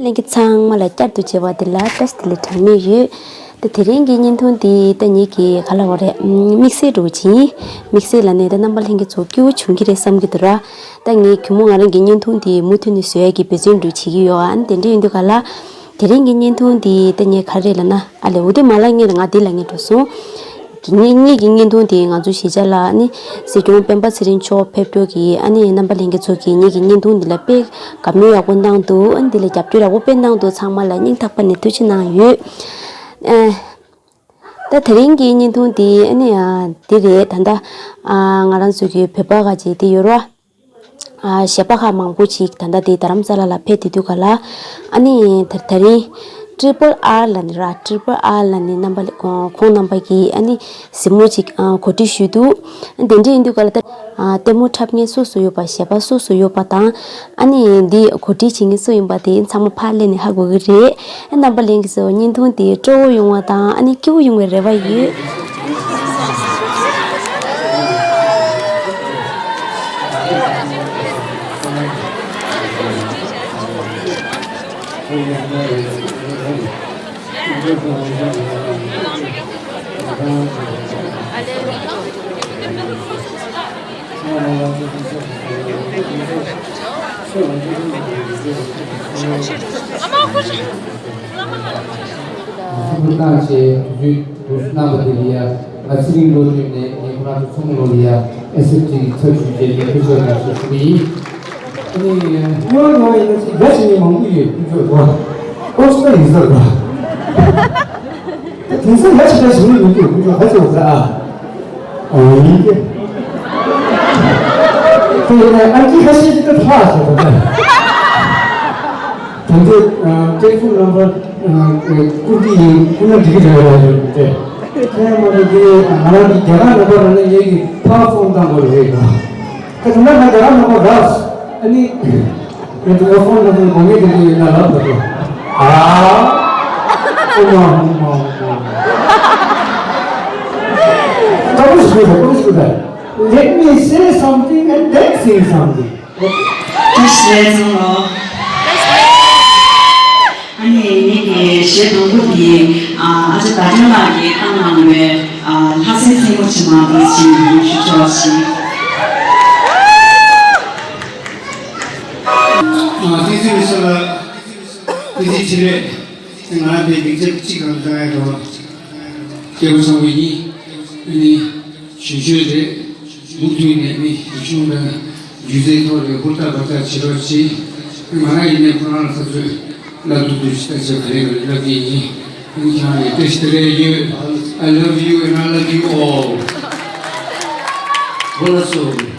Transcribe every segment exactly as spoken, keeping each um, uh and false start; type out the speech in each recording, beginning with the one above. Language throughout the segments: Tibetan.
ལྷན་རྒྱས་ཚང་མ་ལ་བསྐྱར་དུ་མཇལ་བ་འདི་ལ་བཀྲ་ཤིས་བདེ་ལེགས་གྲངས་མེད་ཡོད། ད་དེ་རིང་གི་བརྙན་ཐུང་འདི་ད་ངེད་ཀྱི་ག་ལ་བ་རེད། དམིགས་བསལ་འགྲོ་གི་ཡིན། དམིགས་བསལ་ལ་ནས་ད་རྣམ་པ་ལྷན་རྒྱས་ཚོ་སྐྱིད་པོ་བྱུང་གི་རེད་བསམ་གྱི་འདུག་ར། ད་ངས་གུས་མོ་ང་རང་གི་བརྙན་ཐུང་འདི་མུ་མཐུད་ནས་བཟོ་ཡ་གི་འབད་བརྩོན་འགྲོ་བྱེད་ཀྱི་ཡོད། ཨ་ནི་དེ་འདྲ་ཡིན་དུས་ག་ལ། དེ་རིང་གི་བརྙན་ཐུང་འདི་ད་ངས་ག་རེ་ལབ་ན། ཨ་ལས་འོ་དེ་མ་ལ་ངས་ང་འདི་ལ་ངས་འགྲོ་སོང་། ངེད་ཀྱི་བརྙན་ཐུང་དེ་ང་ཚོ་གཞིས་ཆགས་ལ་ཨ་ནི་སྲིད་སྐྱོང་སྤེན་པ་ཚེ་རིང་མཆོག་ཕེབས་འགྲོ་གི། ཨ་ནི་རྣམ་པ་ལྷན་རྒྱས་ཚོ་གིས་ངེད་ཀྱི་བརྙན་ཐུང་འདི་ལ་དཔེ་དགའ་མོས་ཡག་པོ་གནང་འདུག་ཨ་ནི་འདི་ལ་རྒྱབ་སྐྱོར་ཡག་པོ་དཔེ་གནང་འདུག་ཚང་མ་ལ་སྙིང་ཐག་པ་ནས་ཐུགས་རྗེ་གནང་ཡོད། ཨ། ད་དེ་རིང་གི་བརྙན་ཐུང་འདི་ཨ་ནི་ཨ་འདི་རེད། ད་ལྟ་ཨ་ང་རང་ཚོ་གི་བོད་པ་ག་ཅིག་དེ་ཡོད་ར། ཨ་གཞས་པ་ཁག་མང་པོ་ཅིག་ད་ལྟ་དེ་རྡ་རམ་ས་ལ་ལ་ཕེབས་བསྡད་དུས་ག་ལ། ཨ་ནི་ད་དེ་རིང་Triple R ལ་ནི་ར། Triple R ལ་ནི་རྣམ་པ་ལ་ཁོང་རྣམ་པ་གིས་ཨ་ནི་གཟིགས་མོ་ཅིག་ཨ་གོ་སྒྲིག་ཞུས་འདུག་དེ་འདྲ་ཡིན་དུས་ག་ལ་ད་ཨ་ལྟད་མོ་འཁྲབ་མཁན་སུ་སུ་ཡོད་པ། གཞས་པ་སུ་སུ་ཡོད་པ་དང་། ཨ་ནི་འདི་གོ་སྒྲིག་བྱེད་མཁན་སུ་ཡིན་པ་དེ་ཚང་མ་ཕར་སླེབས་ནས་ཧ་གོ་གི་རེད། རྣམ་པ་ལྷན་རྒྱས་ཚོ་བརྙན་ཐུང་དེ་སྤྲོ་བོ་ཡོང་བ་དང་ཨ་ནི་སྐྱིད་པོ་ཡོང་བའི་རེ་བ་ཡོད། ཨ་མ་ཁུ་ཆུ། ཐུགས་ཁུར་བཏང་བྱས་དུས་ཚོད་དུས་གནང་བ་དེ་ལ་ཡ། ང་ཚེ་རིང་བློ་གྲོས་ནས་ངས་ཁོ་རང་ཚོ་ཚོགས་མི་ལོ་ལ་ཡ་ཨེ་སེ་ཊི་ཚབ་ཞུས་བྱས་ངས་ཐུགས་རྗེ་ཆེ་ཞུ་གི་ཡིན། ཨ་ནི་སྨྱོ་སྨྱོ་ཡིན་ན་ཅིག་ཡ་བྱེད་མཁན་མང་པོ་ཡོད། ཁོ་ཚོ་ཨོ་སི་ཀྲ་ཡིན་ས་རེད་པ། ད་དེང་སང་ཡ་ཆེ་ཆེ་ཞིག་མི་འདུག་ཁོ་ཚོ་ཧ་ཅང་བཟང་ཨ། ཨོ་ཡིན་གྱི། དེ་ཡིན་ན་ཨང་ཀི་ཁ་ཤས་ཅིག་ད་ཐོག་ཨ་ཞེས་པ་ད། དེ་ཚོ་ཨ་ཊེ་ལི་ཕོན་ནམ་བར་ཨ་བསྐུར་གྱི་ཡིན། བསྐུར་ན་འགྲིག་གི་རེད་ལབ་ཡོད་དེ། ཁྱེད་མ་གཏོགས་དེ་ང་རང་གི་རྒྱ་གར་ནམ་བར་རང་ནས་ངེད་ཀྱི་ཕར་ཕོན་བཏང་དགོས་རེད་ད། ད་དེ་འདྲ་ང་རྒྱ་གར་ནམ་བར་རག་ཨ་ནི། ངས་དེ་ཕོན་ནམ་བར་དགོས་ངེས་དེ་འདྲ་ཡོད་ན་ལབ་དགོས་ཏོ། ཨ། ཨོ་མ་ཨོ་མ་ཨོ་མ། ད་ཁོ་ཞིག་ཡོད་ད། ཁོ་ཞིག་ཡོད་ད། Let me say something and then sing something. བཀྲ་ཤིས་བདེ་ལེགས་ལོ། ཨ་ནི་ངེད་ཀྱི་གཞས་དང་པོ་འདི་ཨ་ཅག་ཟླ་སྒྲོན་ལགས་ཀྱིས་བཏང་གནང་བའི་ཨ་ལྷ་སའི་མཚན་མོ་ཇེ་མང་དུ་ཕྱིན་ཞུ་ཆོག་ཅིང་། ཨ་བསྟན་འཛིན་ལགས་ལ་བསྟན་འཛིན་ཆེ་ལེགས་ང་རང་དེ་མིག་རྒྱབ་གཅིག་གང་གང་ཡང་རེད་བ། སྐྱེ་བོ་བཟང་པོ་ཡིན། ཨ་ནི་གཞོན་གཞོན་རེད། མུ་མཐུད་ནས་ནི་རིག་གཞུང་དང་སྒྱུ་རྩལ་ཐོག་ལ་ཧུར་ཐག་འབད་ཐག་བྱེད་རོགས་གྱིས། ང་རང་ཡིན་ནའི་ཁོ་རང་ལ་ཐག་ཚོད་བླ་རྡོ་རྡོ་ཞིག་ལྟ་ཆ་ག་རེ་ག་རེ་བསླབ་ཀྱི་ཡིན། ཨ་ནི་ཁྱེད་རང་ལ་བཀྲ་ཤིས་བདེ་ལེགས་ཡོད། I love you and I love you all. ཧོ་ལ་སོ།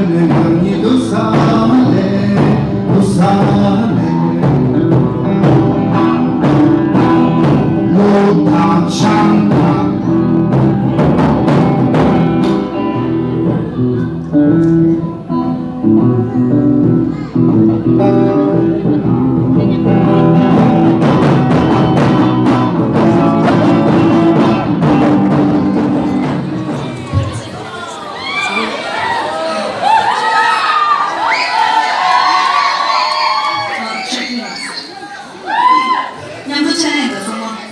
མཉམ་དུ་ཕྱག་ལས་དང་གསུང་བ།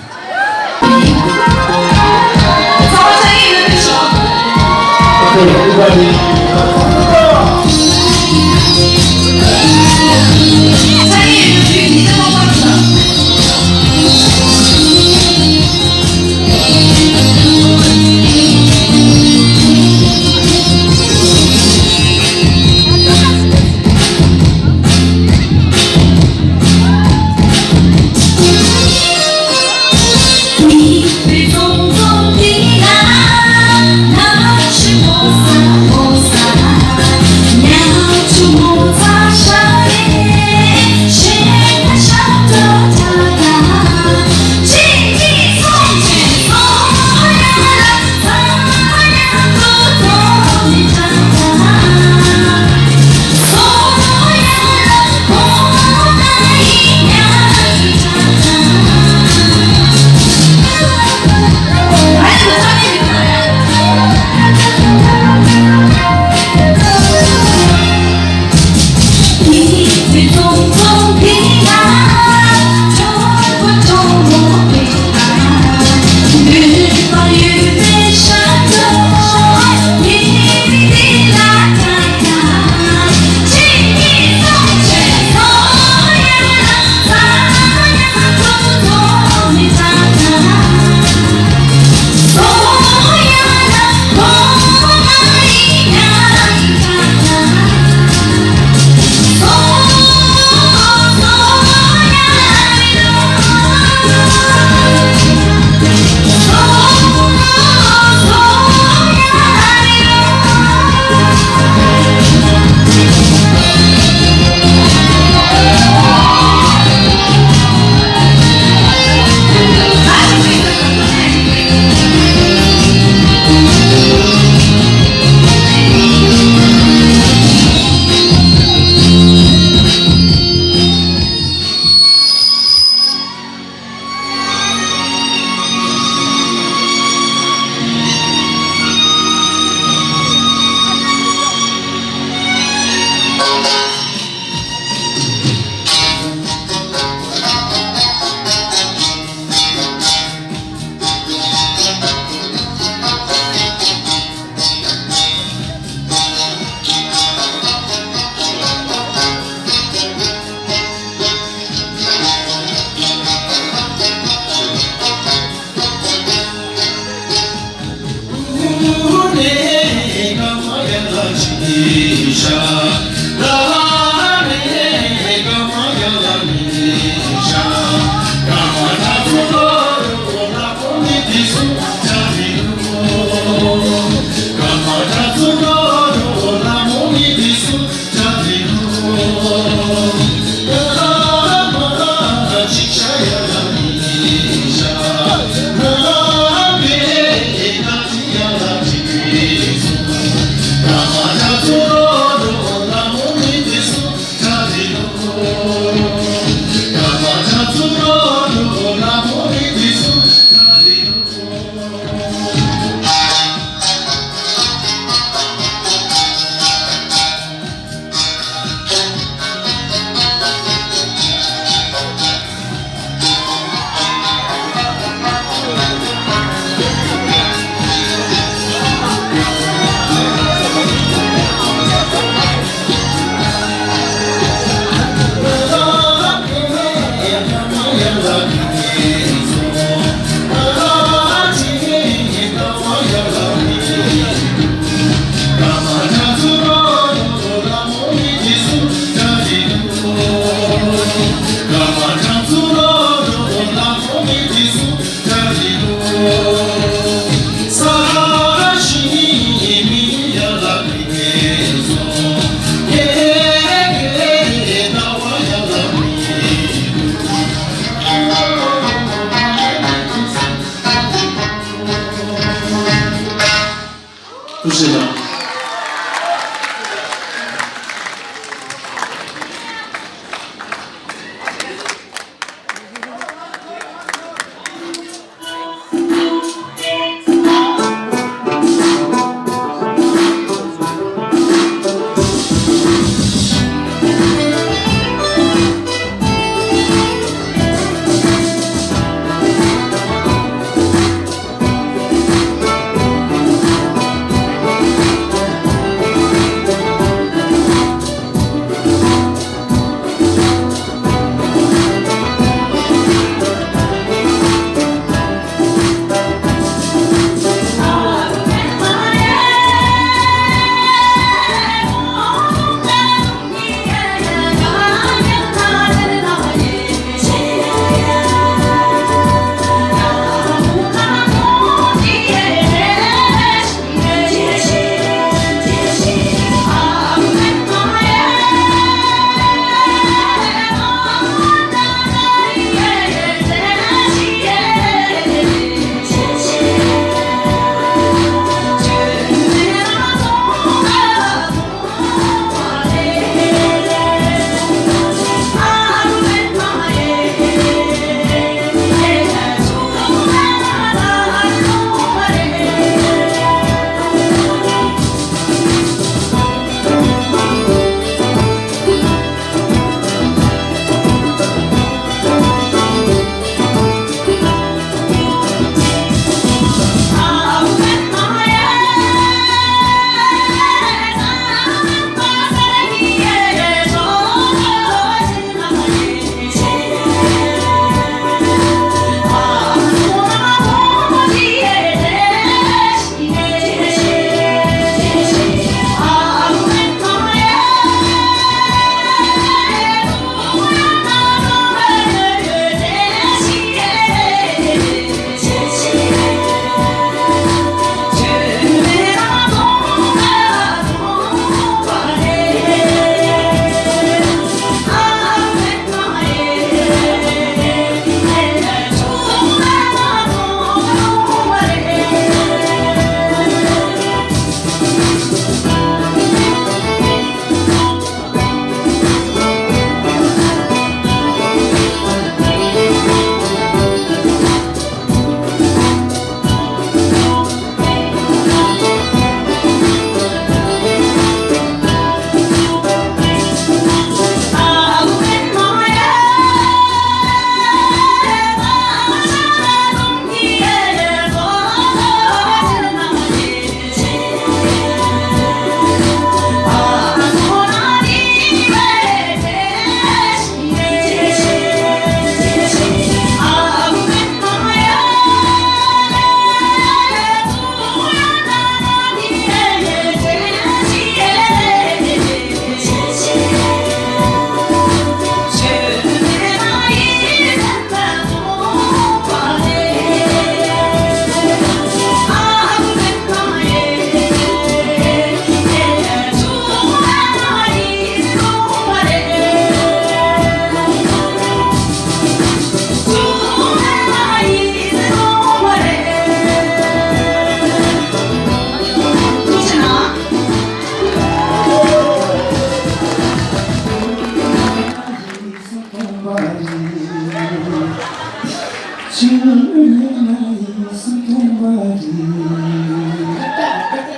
ཐུགས་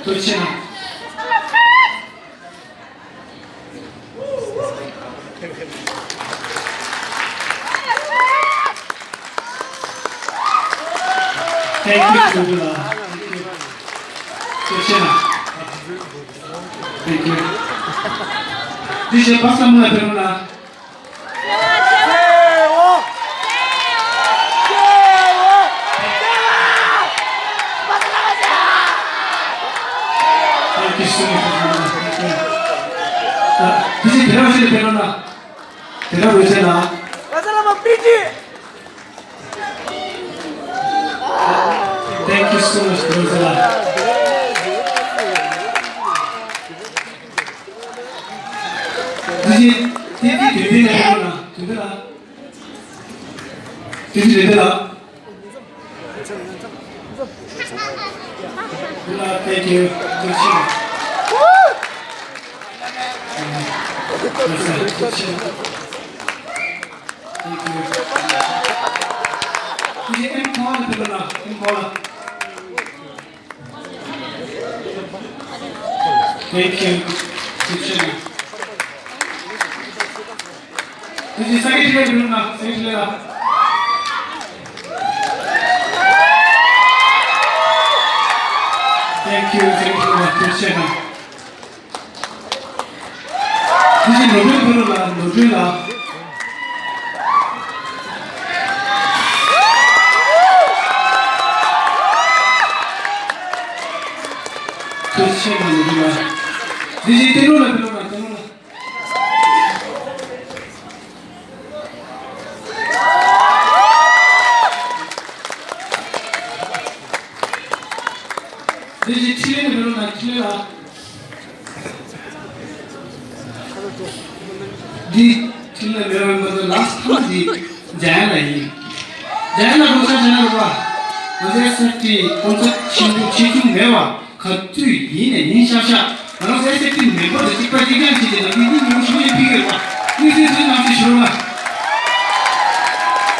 རྗེ་ཆེ། Thank you, Sundula. Thank you. Thank you. This is Pastor Mula Peruna. Thank you so much. This is Peruna. Thank you so much, Rosella. This is, this is, this is, Thank you. Thank you. Thank you. This is secretary, Bruna. Secretary. Thank you. Thank you. Appreciate it. This is Nodrila, Nodrila. This is Nodrila. This is Tenula, Tenula, Tenula. འདི་ཕྱི་ལེ་ནས་མི་རུང་ན་ཕྱི་ལེ་ལ། འདི་ཕྱི་ལེ་མི་རུང་ན་ལ་སི་ཊི་འདི་འཇམ་ལ་ཡིན། འཇམ་ལ་རུང་ས་བྱས་ན་རུང་བ། ང་ཚོའི་སེ་ཕ་ཊི་ཁོང་ཚོ་ཆེན་པོ་ཆེ་ཆུང་མེད་པ་ག་དུས་ཡིན་ནས་ཡིན་ཤག་ཤག་ང་རང་ཚོའི་སེ་ཕ་ཊི་མེམ་བར་དང་གཅིག་པ་གཅིག་རྐྱང་བྱས་ཏེ་ལ་འདི་འདི་ཉུང་ཤོས་ཡིན་ཕི་གི་རུང་བ། དངོས་སུ་ཚོའི་ནང་ཚུད་ཞུ་རུང་ལ།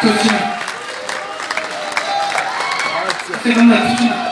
ཐུགས་རྗེ་ཆེ། ཚེ་གང་ལ་ཐུགས་རྗེ་ཆེ།